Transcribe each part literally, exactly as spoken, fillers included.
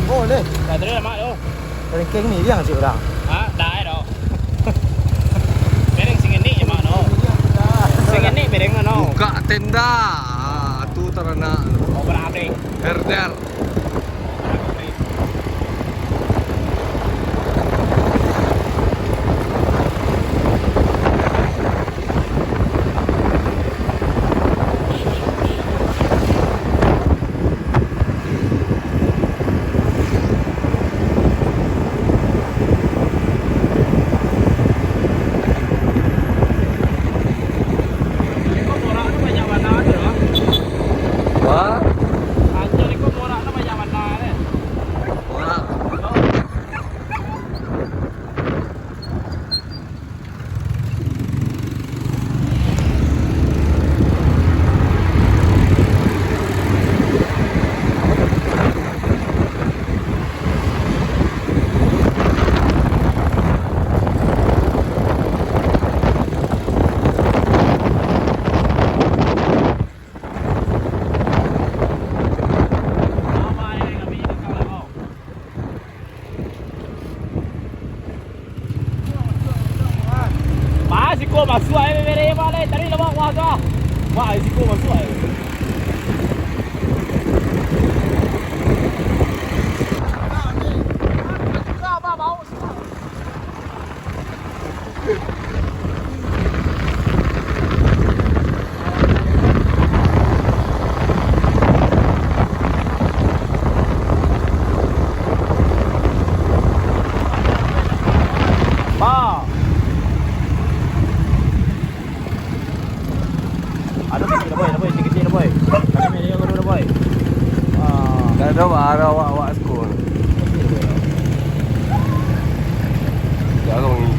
Oh, leh. Dah tadi lah, Mak, tu. Ranking ni dia cik orang. Ha, dah, eh, dah. Bereng singenik je, Mak, tu. Singenik bereng, no. Buka tenda. Ah, tu taranak. Oh, berang abdi. Herder. Wah. Borak. Ba, siko masuak ai, bebere, ba, lai. Tadi lamak wah tu. Ba, siko masuak ai. Ba. Aduh, kecil dah, boy, dah, boy, kecil-kecil dah, boy. Kami ni yang dulu dah, boy. Ah. Dah, dah, ba, ada awak-awak sekolah. Jarang ni.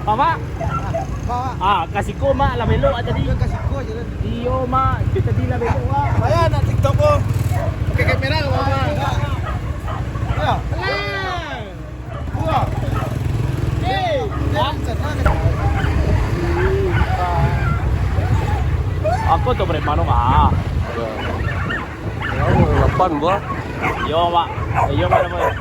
Mamak. Mamak. Ah, ka siko, Mak, lah belok ah tadi. Ka siko je lah. Iyo, Mak, tadi lah belok, Mak. Payah nak TikTok ko. Pakai kamera ka, Mamak? Yo. Alah. Dua. Eh, Mak. Aku tu preman, Mak. Lapan buah. Iyo, Mak. Iyo, Mak, Mak.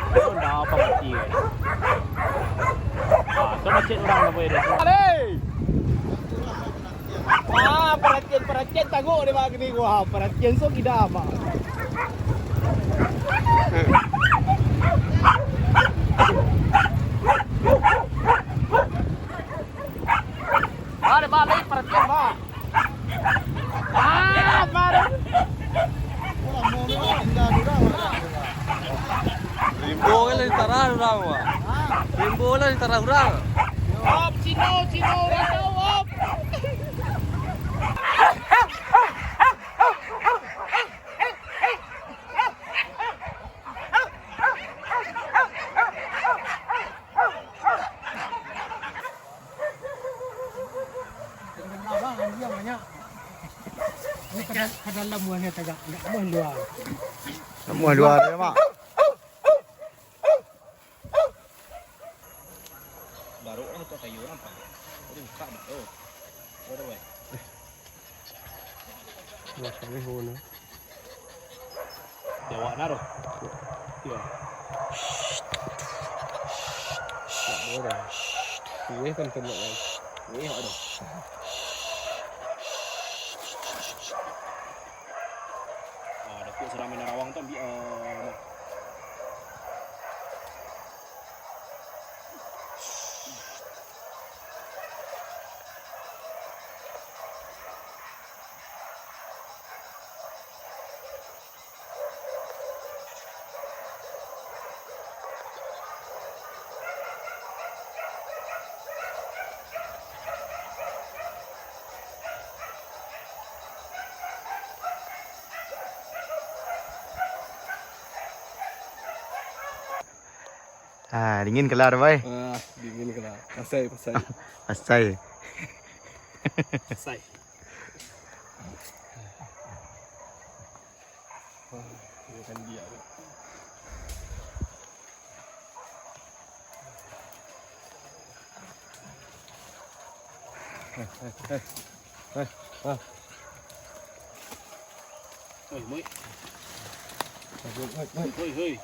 Iyo, ndak apo mati, eh. Ah, tu macet urang, Mak, eh. Alei! Ah, paratian, paratian tangok dek Mak kini. Wah, paratian so kida, Mak. Ah, dek Mak, lai paratian, Mak. Ah, Mak. Rimbo kan lah ditarah urang, Mak. Rimbo lah ditarah urang. Op, Cino, Cino, urang tahu, op. Ka dalam buahnya tagak, ndak buah luar. Ndak buah luar, ya, Mak. Baruk lah tu kayu nampak. Jadi buka, Mak, tu. Ada, weh. Buah kami hono. Jawab nah, doh. Yo. Tak boleh. Kuih kan kena, kan. Kuih ada. Ah, Datuk sedang main rawang tu, ambil, ah, nah. Ah, dingin kelar, boy. Ah, dingin kelar. Pasai, pasai. Pasai. Pasai. Wah, dia kan dia tu. Eh, eh, eh. Eh, ah. Oi, Moi. Oi, oi, oi. Oi, oi.